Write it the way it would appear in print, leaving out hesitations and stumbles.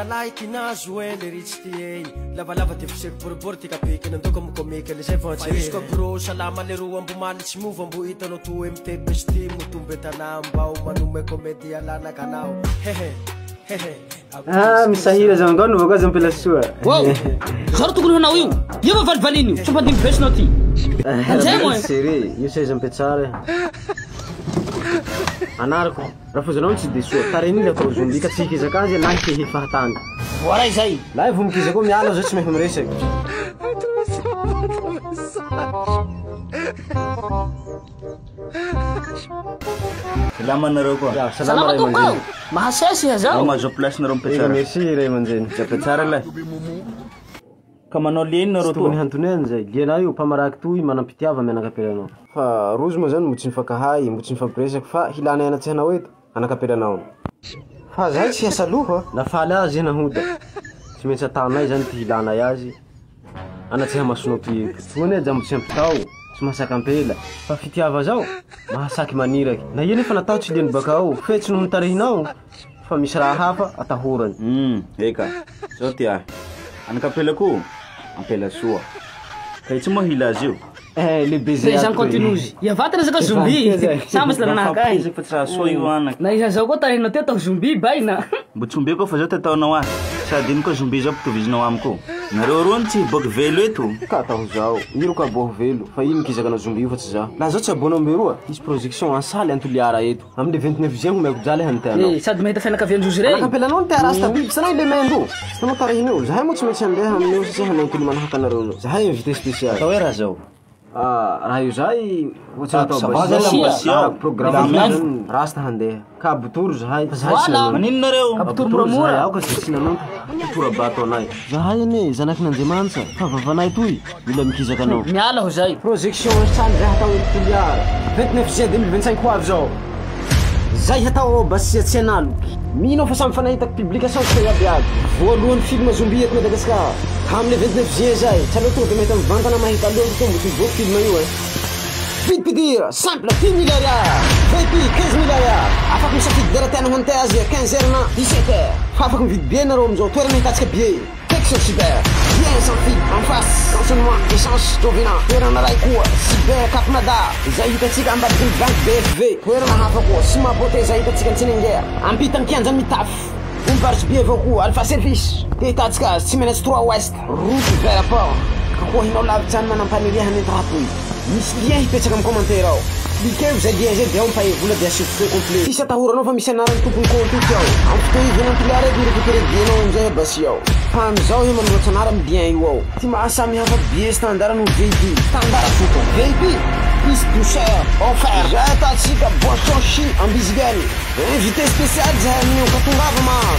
rahalahy ty nahazo e le ritsy ty e lavalava ty fiseko boribory ty kapiky nandoko amy komika le zay vao izy koa gros salama le roa ambomaly tsy miova mbo hitanao to MTP sy ty motombe tanà mbao manome comédie alanaka anao hehe hehe. Ah, misahira zao angao no voakazo ampela soa. Wow! Zao ro tokony hanao io. Io va valivaliny io. Tsy mampandimby besinao ty. Anjay moa. Sere, io seza ampiatsara. Anarako, rafozanao tsy de soa. Tarehiny le atao zombie ka tsy hikezaka azy na hikehe fahatany. Voaray zay. Lahy vo mikezaka ao miala zao tsy mahay miresaky. Salama anareo koa. Ya, salama Salama ray tompoko. aman-dreny. Mahasesy iha zao. Mahazo place nareo Eka, mipetrara. merci ray aman-dreny. Mipetrara lahy. Ka manao leny nareo Tsy tokony toa. hantonena zay. Lianao io mpamaraky toy manam-pitiava mianakapelanao. Fa rozy moa zany mbo tsy mifankahay, mbo tsy mifampiresaky fa hilana anatrehanao eto anakapelanao. Fa zahay tsy hiasa loha. Nafaly azy iha nahoda. Tsy maintsy ataonay zany ty hilanay azy. Anatreha masonao toy eto. Toa anie jambo tsy ampy tao, tsy mahasaky ampela. Fa fitiava zao, mahasaky maniraky. Na ia nefa natao tsy liany baka ao, fe tsy noho ny tarehinao, fa misy raha hafa atahorany. Eka, zao ty ahy. Anak'ampela koa, ampela soa. Ka itsy moa hila azy io. Eh, le baiser Présent ato e. continue. Iha vatana zaka zombie. Sambatsy la nanahaka ahy. Mifampiresaky fa tsy raha soa io anaky. Na iha zao koa tarehinao ty atao zombie baina. Mbo tsy ombiako fa zao ty ataonao ahy. Sady ino koa zombie zao ampitovizinao amiko. Nareo roa no tsy hiboaky velo eto. Ka atao zao, iro ka aboaho velo, fa ino mikizaka anao zombie io fa tsy zaho. Laha zao tsy aboanao amberoa, hisy projection en salle Antoliara eto. Amle 29 juin homeko jaly haniteanao. Eh, sady mahita fianakavian-drozy rey. Anak'ampelanao ny tea rasta biby, tsy anao le mendo. Tsy anao tarehinao, zahay moa tsy maintsy handeha amin'io satria hanao manahaka anareo zao. Zahay invité spécial. Atao hoe raha zao. Ah, raha io zay, ohatry natao Ça va zay Basia. la Ah, programme Basia. zany, rasta handeha. Ka abotoro zahay, fa zahay tsy Voilà. nanonta. Manino nareo? Abotoro Abotoro zahay, moramora. aoka zay tsy nanonta. Tora-bato anay. Zahay anie zanakin'Andriamanitra, fa vavanay toy, mila mikizaka anao. Miala ho zay. Projection salle zay hatao eto Toliara. 29 juin 2025 ho avy zao. Zay hatao ao Basia tsy analoky. Mino aho fa samy fanahitako publication tsika iaby iaby. Voalohany film zombie eto Madagascar. Amle 29 juin zay. Tsy aleo tonga de mahita mivantana mahita aloha satria mbo tsy mivoaky film io e. Vidim-pidira simple 10 000 ariary. VIP 15 000 ariary. Afaky misafidy lera tianao handeha azy 15 heures na 17 heures. Fa afaky mividy billet nareo amizao toerana ahitantsika billet. Section cyber, bien sans fil, en face, renseignement, essence, Jovina, toerana ray koa, cyber Cap Mada, izay hitantsika ambadiky ny banky BFV, toerana hafa koa, Sima Beauté izay hitantsika Antsinengera, ampitan'ny kianja mitafo, Omparitsy be avao koa, Alpha Service, de hitantsika azy, tsy maintsy 3 Ouest, route vers port, ka koa hinao lavitra any manam-paniriha hanenty raha toy. Misy lien hipetraka amin'ny commentaire ao. Cliquez zay lien zay de ao mipaye vola de asio frais complet. Tsisy atahoranao fa misy anaran'ny tompony compte io ty ao. Amin'ny fotoa io venao Toliara eto mirécupérer billet-nao amizay Basia ao. Fa amizao io manoratra anara amin'ny lien io ao. Ty mahasamy hafa billet standard no VIP. Standard tsotra. VIP, plus douceur, offert. Zay ataontsika boisson chi ambizigany. Invité spécial zahay amin'io ka tongava maro.